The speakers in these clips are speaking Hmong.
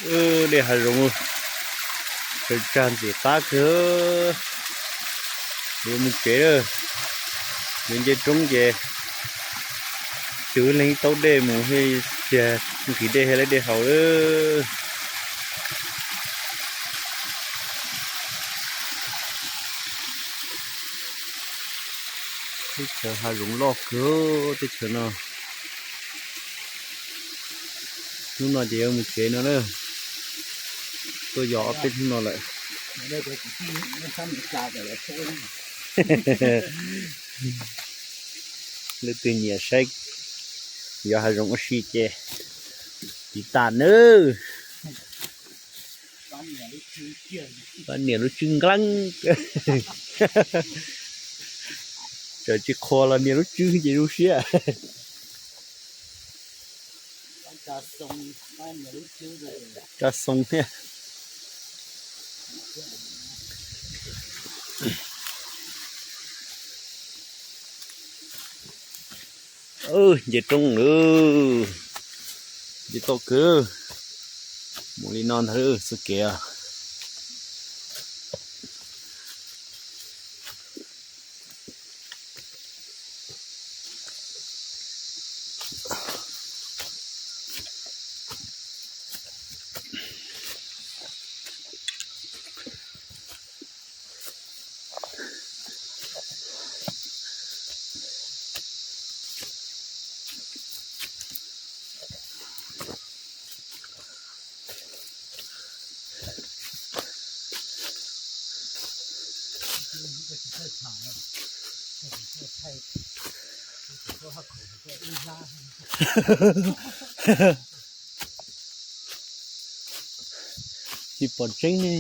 Dej hav zoov sawv tsag ntxim qab kawg. Yuav mus tsev lawm. Yuav nce roob ces tsis leej taub dej mus thiaj nqhis dej thiaj lawv dej haus lawm. Teb chaws hav zoov loj kawg teb chaws no. Hnub no ces yuav mus tsev no na. Tuaj yos ob peb hnub no lawm. Leej twg nyiam saib yos hav zoov ua si ces tiv tam nawb. Pab niam lub tswb nqleeb. Txawm tsis qhuas los niam lub tswb ces zoo siab. Tsa xoo thiab. Nce roob lawm. Nce toj kawg. Mus li no ntag txoj kev. Tsis pom tseeb ne.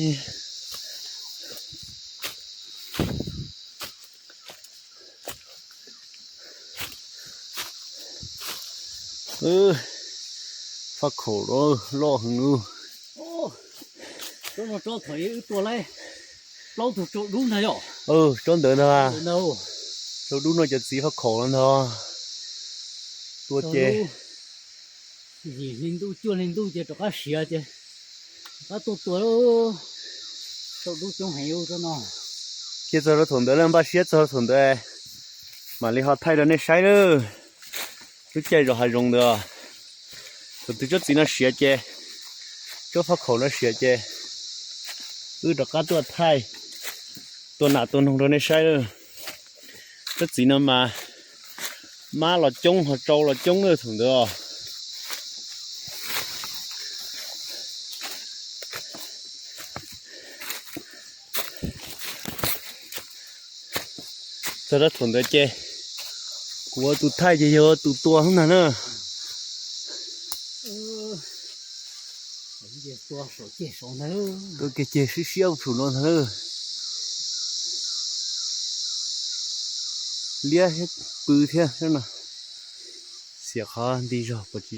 Faj khaum loj heev. Tsob no tsob thaum wb tua laib plaub tug tsau dub ntag yom. Tsob ntawd ntag. Tsau dub no cov txiv faj khaum no ntag. Tua ces yim hli ntuj cuaj hli ntuj ces rov qab siav ces rov qab tuaj tua. Tsau dub coob heev tsob no. Cia txog rau thaum ntawd lawm, npaj siab txog rau thaum ntawd mam li ho thaij rau nej saib lawm. Lub caij zos hav zoov ntawd, thaum twg tsob txiv no siav ces, tsob faj khaum no siav ces wb rov qab tuaj thaij, tua nas tua noog rau nej saib lawm. Tsob txiv no mas mab los coob ho tsau los coob lawm thaum ntawd os. Txog rau thaum ntawd ces kuv ua tus thaij ces yog ua tus tua ntag na. Tua kiag ceg siab siab ua pum no ntag na. Liab thiab pw thiab no. Xiam qhov nti zog pom tsis